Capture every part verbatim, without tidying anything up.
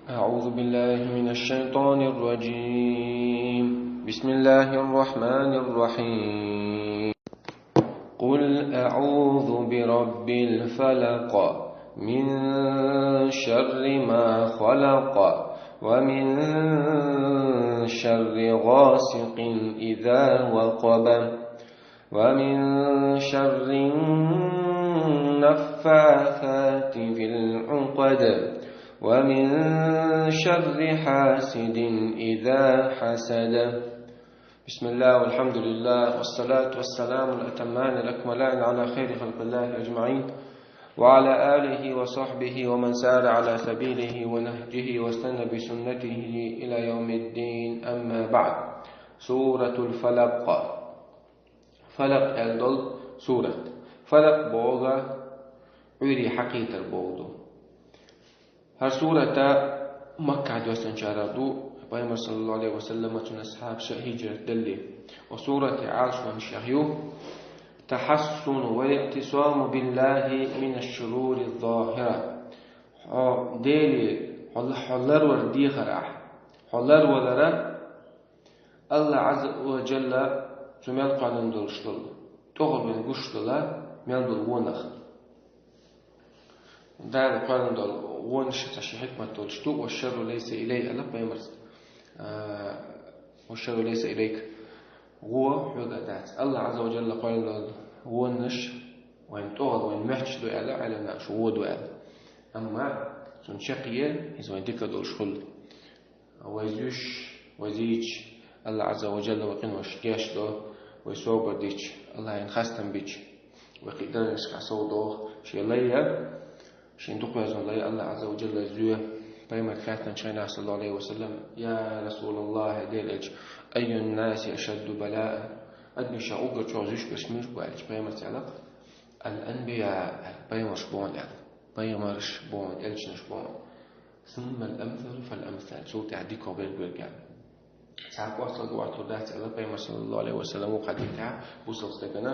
أعوذ بالله من الشيطان الرجيم. بسم الله الرحمن الرحيم. قل أعوذ برب الفلق، من شر ما خلق، ومن شر غاسق إذا وقب، ومن شر النفاثات في العقد، ومن شر حاسد إذا حسد. بسم الله والحمد لله والصلاة والسلام الأتمان الأكملان على خير خلق الله أجمعين، وعلى آله وصحبه ومن سار على سبيله ونهجه واستنى بسنته إلى يوم الدين، أما بعد. سورة الفلق. Фалакъ аьлла долу сурат. Фалакъ боху Ӏуьйре хьакхийтар боху ду. ХӀара сурата Маккахь доьссинчарах ду, Пайхамар, саллаллаху Ӏалайхи ва саллам, цуьнан асхьабаша хӀиджрат далале. Ва сурат Ӏалашонаш ю: تحصن واعتصام بالله من الشرور الظاهرة. Хьо Деле, хьо, хьо ларвар дехар ахь. Хьо ларвалара Аллах Ӏазза ва Джалла цу мел кхоьллина долуш долу, тӀехула вайн гуш долу мел долу вонах. Дала кхоьллина долу вонаш цхьа ши хьикмат долуш ду, «والشر ليس إلي», аьлла Пайхамарс. А, «والشر ليس إليك». Вон хьоьга дац. Аллах Ӏазза ва Джалла кхоьллина долу вонаш, вайн тӀехула вайн моьттуш ду аьлла, Ӏелам наха шу вон ду аьлла. Амма цунна чекхъе, иза вайн дика долуш хуьлу. Вай зуьйш, вай зийча, Аллах Ӏазза ва Джалла вай къинош гечдо, вай собар дича, Аллахьан хастам бича, вай кхин даржашкахь сов доху шен лай, шен дукхавезна лай Аллах Ӏазза ва Джалла зоь. Пайхамар хаьттинчу хенахь, саллаллаху Ӏалайхи ва саллам: «Я Расулаллахь, Делан элча, айюн-наси ашадду балаан?» Адамашкахь уггар чӀогӀа зуьйш берш муьлш бу аьлча, Пайхамарс аьлла: «Ал-анбия», пайхамарш боху аьлла. Пайхамарш боху, элчанаш боху. «Суммал амсалу фал амсал», цул тӀаьхьа дика берг берг аьлла. Цхьа кӀошталгахь хӀоттор дац аьлла Пайхамар, саллаллаху Ӏалайхи ва саллам, вукху хьадисехь, бусалба стагана,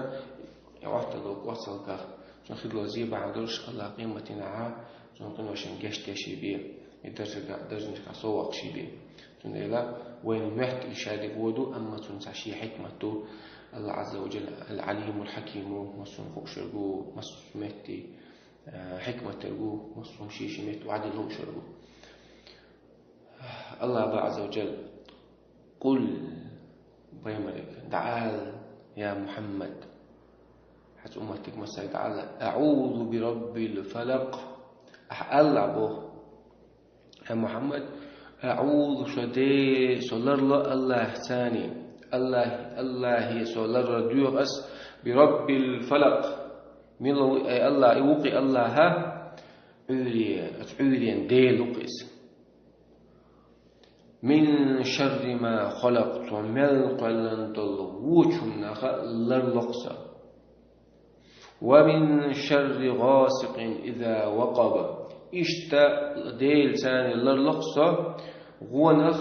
и хӀоттор долу кӀошталгах, цунна хир долу зе бахьана долуш, Аллах къематдийнахь цунна къиношна гечдеш бен, и даржа-, даржашкахь сов воккхуш бен. Цундела вайн моьтту и шадерг вон ду, амма цунна цхьа шен хьикмат ду. Аллах Ӏазза ва Джалла Ал-Ӏалимул Хьакиму, массо а хууш верг ву, массо а метте, а, хьикмат верг ву, массо а шен-шен метте ваьдда лууш верг ву. Аллах боху Ӏазза ва Джалла: «Къул», пайхамаре, дӀаала, я Мухьаммад, хьан умматиг массаьрга дӀаала: «АӀузу би раббил фалакъ». Ахьа ала боху, я Мухьаммад: «АӀузу», со де, со ларло Аллахьца, Аллахь, Аллахье со ларвар доьху ас, «би раббил фалакъ». Мила ву, ай Аллахь, и ву-кх и Аллахь, Ӏуьйре, оцу Ӏуьйрен Дела ву-кх иза. «Мин шарри ма халакъ», цо мел кхоьллина долу вочу хӀуманах ларло-кх со. «Ва мин шарри гъасикъин иза вакъаб». Иштта Делаца ларло-кх со, вонах,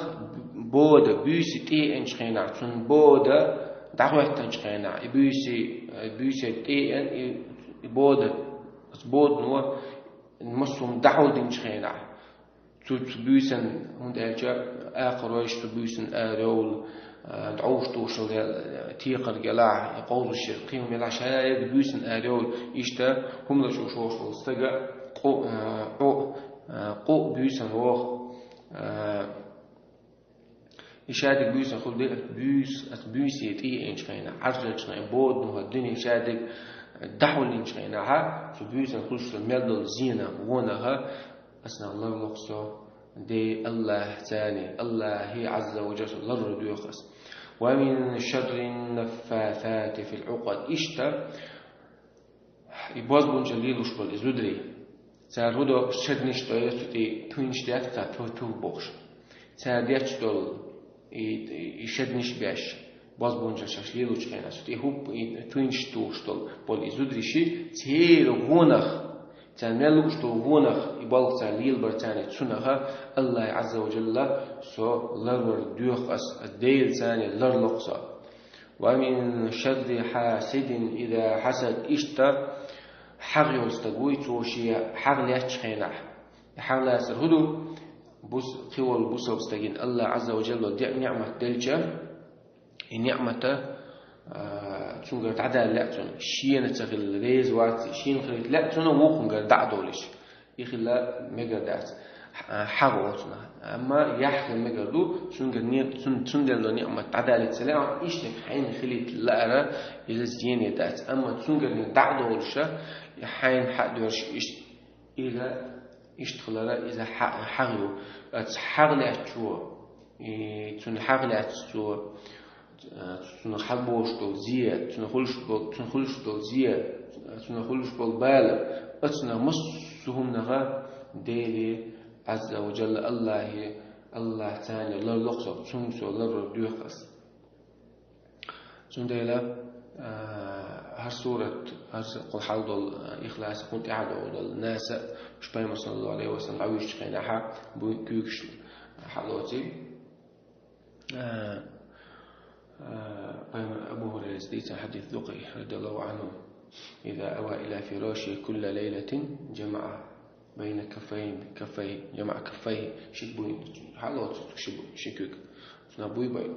бода, буьйса тӀеэначу хенахь, цунна бода дӀахӀоьттинчу хенахь, и буьйса, буьйса тӀеэна, и, и бода, оцу бодано массо а хӀума дӀахьулдинчу хенахь. Цу, цу буьйсан, хӀунда аьлча акхаройш цу буьйсан арайовла, а, дӀовш тушал, а, текхарг елахь, къовсуш ерг кхин хӀума елахь, шадерг буьйсан арайовла, иштта хӀума лачкъош волуш волу стаг къу-, а, къу-, а, къу буьйсан воху, а, и шадерг буьйсан хуьлу де, буьйса, аса буьйса тӀеэначу хенахь, Ӏаржлачу хенахь, бодано хӀара дуьне шадерг дӀахьулдинчу хенахь, цу буьйсан хуьлуш долу мел долу зенах, вонах, ас нах ларло-кх со, де Аллахьца, Аллахье Ӏазза ва Джалла со ларвар доьху ас. «Ва мин шаррин наффасати фил Ӏукъад». Иштта, и бозбунчалла лелош болу и зударий. Цара хӀун до, шадниш дой, цу тӀе туьйнаш детташ, цара тух-, тух бохуш. Цара детташ долу и, и, и шадниш беш, бозбунчалла шаьш лелочу хенахь, цу тӀе хӀуп-, и туьйнаш тухуш долу, болу и зударий ши, церан вонах, царна мел лууш долу вонах, и болх цара лелабарца, цунах Аллахь Ӏазза ва Джалла со ларвар доьху ас, ас Делаца ларло-кх со. «Ва мин шарри хьасидин иза хьасад». Иштта хьагӀ йолу стаг вуй, цо шен хьагӀ лаьттачу хенахь. ХьагӀ лацар хӀун ду? бус-, кхыволча бусалба стагана Аллахӏа Ӏазза ва Джалла де-, ниӀмат делча, и ниӀмата, а, цунгара дӀадала лаьа цунна. Шена ца хилла реза вац, шена хилийта лаьа цунна вокхунгара дӀа а довлийта. И хила мегар дац. Хьа-, хьагӀ оцунах. Амма яхь хила мегар ду, цунгара ни-, цун-, цунна делла ниӀмат дӀадалийта ца лаьа, иштта хьайна хилийта лаьара, иза зене дац. Амма цунгара ни дӀа а довлийта, и хьайна хьа а доьрзуш, иш-, иза иштта хилара, иза хьа-, хьагӀ ю. Ца хьагӀ лаьцачо, и цунна хьагӀ лаьцачо, цунах хьалболуш долу зе, цунах хуьлуш болу, цунах хуьлуш долу зе, цунах хуьлуш болу бала, оцунах массо а хӀуманах Дела Ӏазза ва Джалла Аллахье, Аллахь царна ларло-кх со, цунга со ларор доьху ас. Цундела, а, хӀара сурат, хӀара кхул хьал долу, а, Ихлас, кхунна тӀаьхьа долу Наса, уьш Пайхамар саллаллаху Ӏалайхи ва саллам дӀавуьйшучу хенахьа, буй куьйгаш хьалоций. А, а, Пайхамар Абу Хурайрас дийцина хьадис ду-кх, радияллаху Ӏанху: «إذا أوى إلى فراشه كل ليلة جمع بين كفين، كفيه، جمع كفيه», ши буй хьалоцу, ши бу-, ши куьг. Цунах буй бай.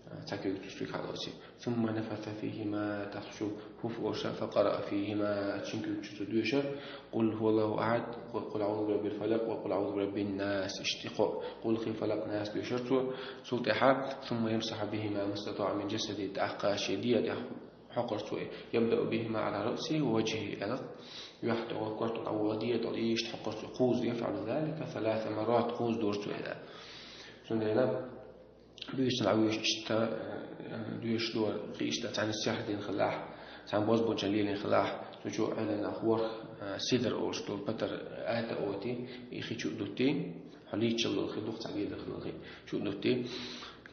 А, цхьа куьг цу куьг хьалоций. «ثم نفث فيهما», тӀаккха шу хӀуф оша, «فقرأ فيهما», шин куьг чу цу доьшар: «قل هو الله أحد», «قل أعوذ برب الفلق» ва «قل أعوذ برب الناس», иштта кхо, «قل هو الله أحد», «فلق», «ناس» доьшар цо, цул тӀаьхьа: «ثم يمسح بهما ما استطاع من جسده», тӀаккха шен дегӀа тӀехь хьокхур цо, «يبدأ بهما على رأسه ووجهه», аьлла, юьхь тӀе гӀо, корта тӀе гӀо, дегӀа тӀе иштта хьокхур цо, кхузза, «يفعل ذلك ثلاث مرات», кхузза дора цо, аьлла. Цундела буьйсанна Ӏа вуьйш иштта, э, доьшуш дора, кхин иштта цхьана сихьр дина хилахь, цхьана бозбунчалла лелийна хилахь, цу чу Ӏеламнаха ворхӀ, э, сидр олуш долу патар айта а оти, и хи чу а дутти, хьо лийчалла долу хи ду-кх, цхьа ледара хилла хи чу а дутти,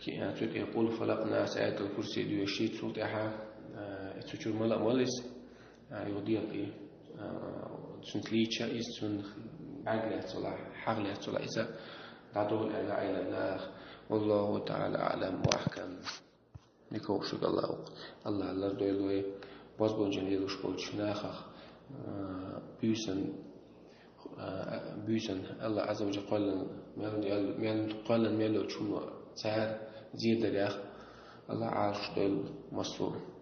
ки-, э, цу тӀе «قل هو الله أحد», «فلق», «ناس», «آية الكرسي» доьший, цул тӀаьхьа, э, цу чуьра мала а мала иза, А, юха декъий, а, цуьнца лийча, иза цунна бӀаьрг лаьцна валахь, хьагӀ лаьцна валахь, иза дӀадолу аьлла Ӏеламнаха. والله تعالى أعلم وأحكم. Дика вовшашка Аллах ву-кх. Аллах лардойла вай бозбунчалла лелош болчу нахах, а, буьйсанна, а, буьйсанна Аллах Ӏазза ва Джалла кхоьллина мел, мел, мел кхоьллина мел йолчу хӀума цара зедарехь Аллах Ӏалашдойла массо а.